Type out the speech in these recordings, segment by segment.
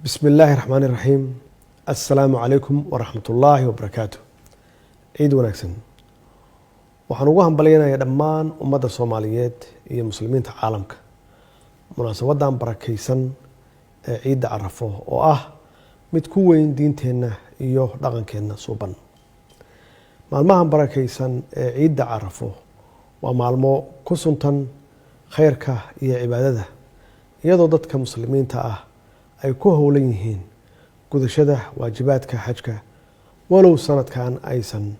Bismi illaahi raxmaani raxiim. Assalaamu calaykum waraxmatullaahi wabarakaatu. Ciid wanaagsan. Waxaan ugu hambalyanayaa dhammaan ummadda Soomaaliyeed iyo Muslimiinta caalamka munaasabadan barakaysan ee Ciidda Carafo, oo ah mid ku weyn diinteenna iyo dhaqankeenna suuban. Maalmahan barakaysan ee Ciidda Carafo waa maalmo ku suntan khayrka iyo cibaadada, iyadoo dadka Muslimiinta ah ay ku howlan yihiin gudashada waajibaadka xajka, walow sanadkan aysan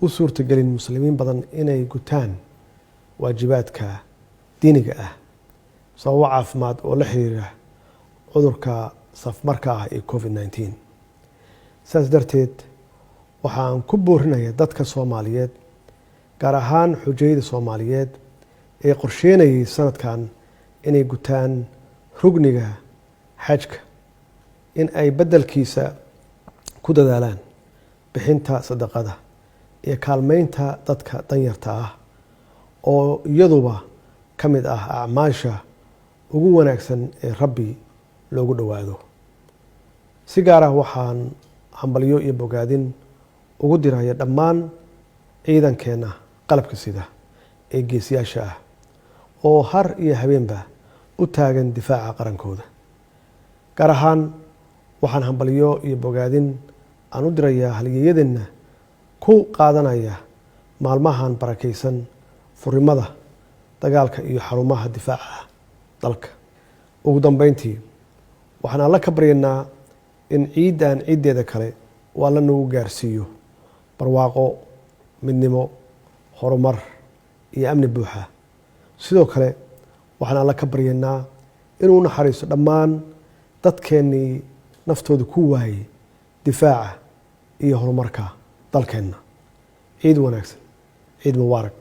u suurtagelin Muslimiin badan inay gutaan waajibaadka diiniga ah sababo caafimaad oo la xiriira cudurka safmarka ah ee COVID-19. Saas darteed, waxaan ku boorinaya dadka Soomaaliyeed, gaar ahaan xujayada Soomaaliyeed ee qorsheynayay sanadkan inay gutaan rugniga xajka, in ay beddelkiisa ku dadaalaan bixinta sadaqada iyo kaalmeynta dadka danyarta ah, oo iyaduba ka mid ah acmaasha ugu wanaagsan ee Rabbi loogu dhowaado. Si gaar ah waxaan hambalyo iyo bogaadin ugu diraya dhammaan ciidankeenna qalabka sida ee geesiyaasha ah oo har iyo habeenba u taagan difaaca qarankooda. Gaar ahaan waxaan hambalyo iyo bogaadin aan u dirayaa halyeeyadeenna ku qaadanaya maalmahan barakaysan furimada dagaalka iyo xarumaha difaaca dalka. Ugu dambeyntii, waxaan Alla ka baryaynaa in ciiddan ciiddeeda kale uu Alla nagu gaarsiiyo barwaaqo, midnimo, horumar iyo amni buuxa. Sidoo kale waxaan Alla ka baryaynaa inuu naxariisto dhammaan dadkeennii naftooda ku waayey difaaca iyo horumarka dalkeenna. Ciid wanaagsan, ciid mubaarak.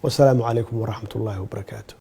Wasalaamu calaykum waraxmat ullaahi wabarakaatu.